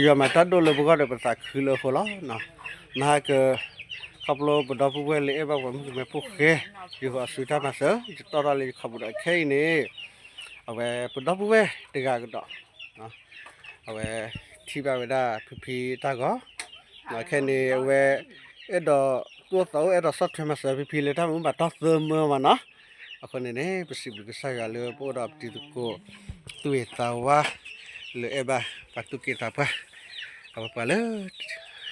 ယွၤမၤတၢ်ဒိၣ်လၢပဂီၢ်ဒီးပသးခုလၢအဃိလီၤ. နဟဲက ခီဖျိပဒီပုၢ်ဝဲၢ်လၢအဲၣ်ဘၣ်ပှၤမုၣ်ကမဲဖိဃဲ ယဟိအစုတၢ်မၤစၢၤ ယတီၣ်ထီၣ်လၢယခီပူၤဒီးခဲအံၤန့ၣ် အဝဲပဒီပုၢ်ဝဲၢ်တဂၤကဒီး အဝဲထံၣ်ဘၣ်ဝဲဒၣ်ဖံဖံတၢ်ဂီၤ ခဲန့ၣ် အဝဲ အဲၣ်ဒိးသူၣ်အိၣ်သးအိၣ် အဲၣ်ဒိးဆီၣ်ထွဲမၤစၢၤဖံဖံလၢတၢ်မၤဘူၣ်မၤတီၢ်သၢမၢမးနီၤ. အဃိန့ၣ်န့ၣ် ပစံးဘျုးကစၢ်ယွၤလၢပအိၣ်ဒီးပတံၤသကိး သူၣ်ဂ့ၤသးဝါ လၢအဲၣ်ဘၣ်ပှၤသူၣ်က့သးပှၢ် အဝဲပှၤလၢ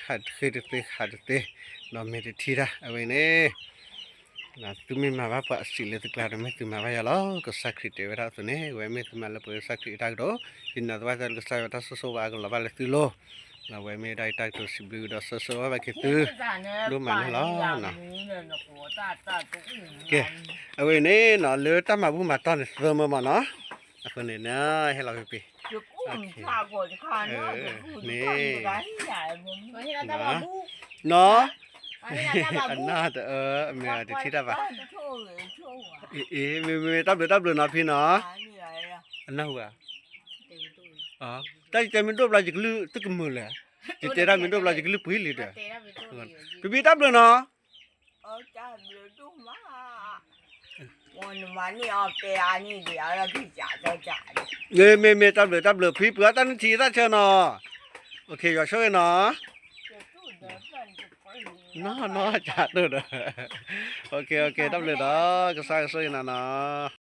ဟးတဃ့တသ့ဟးတသ့ ဒီးမဲာ်တထံတၢ် အဝဲန့ၣ် သုမ့ၢ်မၤဘၣ်ပှၤအစံးလၢသုကျါဒီး မ့ၢ်သုမၤဘၣ်ယၤလီၤ. ကစၢ်ခရံာ်တဲဝဲဒၣ်အသိးန့ၣ် အဝဲမ့ၢ်သုမၤလၢပှဲၤကစၢ်ခရံာ်အတၢ်ကတိၤ ယနာ်သပှၢ်ကစၢ်ယွၤတၢ်ဆိၣ်ဂ့ၤအကလီၤဘၣ်လၢသုလိၤ အဝဲမ့ၢ်ဒၣ်ယတၢ်ကတိၤစံးဘျုးကဒီး ဆၢဆၢဝဲဘၣ်က့ၤသု ဒိၣ်မးန့ၣ်လီၤ. ကဲ အဝဲန့ၣ်နီၤ လၢတၢ်မၤဘူၣ်မၤတီၢ်န့ၣ်သၢမၢမးနီၤ အဃိန့ၣ်နီၤ ဟဲလီၤဖံဖံ န့ၣ် နီၤ အနၢ်တအၢ အမ့ၢ်တထံၣ်တၢ်ဘၣ် အ့ မ့ၢ်မ့ၢ် တၢ်ဘျုးတၢ်ဘျုးနီၤဖံနီၤ အနၢ်ဟူဧါ တၢ်ယတဲမ့ၢ်ဒိၣ်ဘျီယကလုၢ်တကမုာ်လဲၣ် ယတဲတၢ်မ့ၢ်ဒိၣ်ဘျီယကလုၢ်ပှ့ၤလံဒီး ဖံဖံတၢ်ဘျုးနီၤ မ့မ့ၢ်တၢ်ဘျုးတၢ်ဘျုး ဖံပှၤတၢ်နထံၣ်သၣ်ဆၢနီၤ ယွၤဆိၣ်ဂ့ၤနီၤ နီၢ်နီၢ်ကတိၢ်ဒီး တၢ်ဘျုးဒီး ကစၢ်ကဆိၣ်ဂ့ၤနၤနီၤ